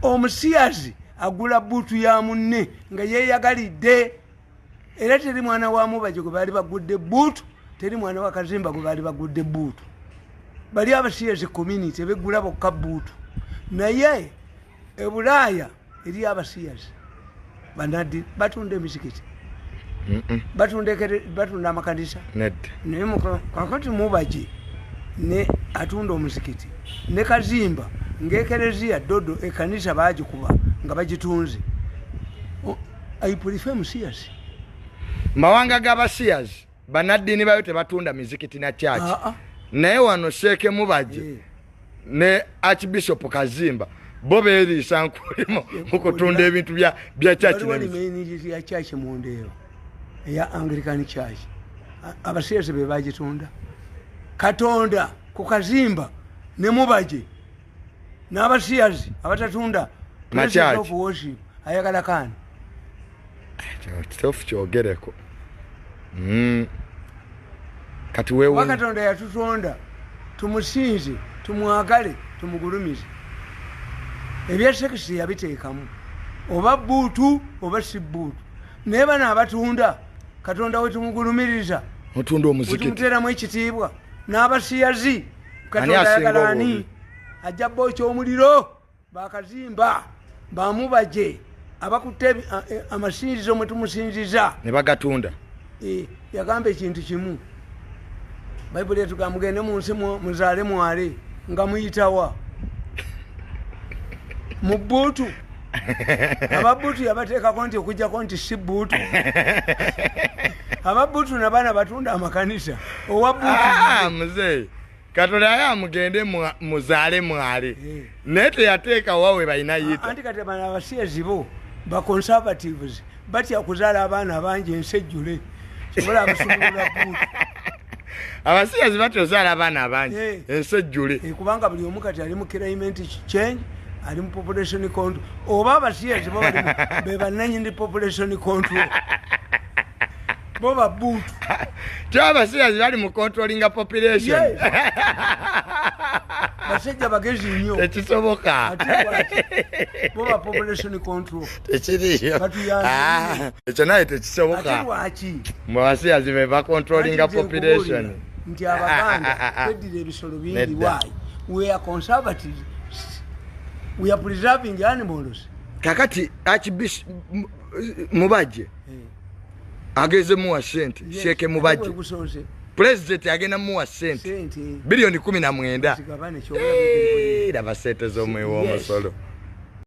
Omusiyazi agula buutu ya munne nga yeeyagalidde. Era teri mwana wa Mubaje gwe baali bagudde buutu, teri mwana wa Kazimba gwe baali bagudde buutu. Bali abasiyazi community beggula bokka buutu. Naye e Bulaaya eri abasiyazi banaddi batunda emizikiti, batunda amakanisa. Naye kakati Mubaje ne atunda omuzikiti ne Kazimba ng'ekereziya Dodo ekanisa bagikuba nga bagitunze. I prefer musiyazi. Mawanga g'abasiyazi bannaddiini bayo tebatunda mizikiti na kyaki. Naye wano Sheikh Mubaje ne Archbishop Kazimba bo beeriisa nkulimo mu kutunda ebintu bya kyaki. Waliwo ya kyaki mundeero eya Anglican Church, abasiyazi be bagitunda. Katonda ku Kazimba ne Mubaje n'abasiyazi abatatunda places of worship ayagala kaani? Kituufu kyogereko. Kati wewe Katonda yatutonda tumusinze, tumwagale, tumugulumize. Ebya sex yabiteekamu, oba buutu oba si buutu. Naye bano abatunda Katonda we tumugulumiriza, otunda omuzikiti, tumuteeramu ekitiibwa, n'abasiyazi, Katonda ayagala ani? Ajja bookya omuliro. Bakazimba, bamubaje abakutte amasinzizo mwe tumusinziza ne bagatunda. Yagamba ekintu kimu, Bayibuli etugamba, "Mugende mu nsi muzaale mwale." Nga muyitawa mu buutu? Ababuutu yabateekako nti okujjako nti si buutu. Ababuutu nabaana batunda amakanisa owa buutu. Ah, muzeeyi, Katonda aye amugende muzaale mwale, naye teyateeka wawe balina yita. Anti kati bano abasiyazi bo ba conservatives batya okuzaala abaana abangi ensi ejjule, sobola abasumulula buutu. Abasiyazi batya ozaala abaana abangi ensi ejjule. Kubanga buli omu kati ali mu climate change, ali mu population control. Oba abasiyazi bo be bannanyini population control, bo babuutu. Kyo abasiyazi bali mu controllinga population. Yes. Basajja bagezi nnyo. Tekisoboka. Ate lwaki? Bo ba population control. Tekiriyo. Batuyambye. Ah, ekyo naye Ate tekisoboka. lwaki? Mu basiyazi be bacontrollinga Anti nze population. nkubuulira nti Abaganda tweddira ebisolo bingi. Nedda. Why? We are conservative, we are preserving animals. Kakati Archbishop Mubaje ageze muwa sente. Yes. Sheikh Mubaje. Ate bwe President agenda muwa sente sente 19 billion. Zigabane, kyobula. Laba sente z'omuwi w'omusolo.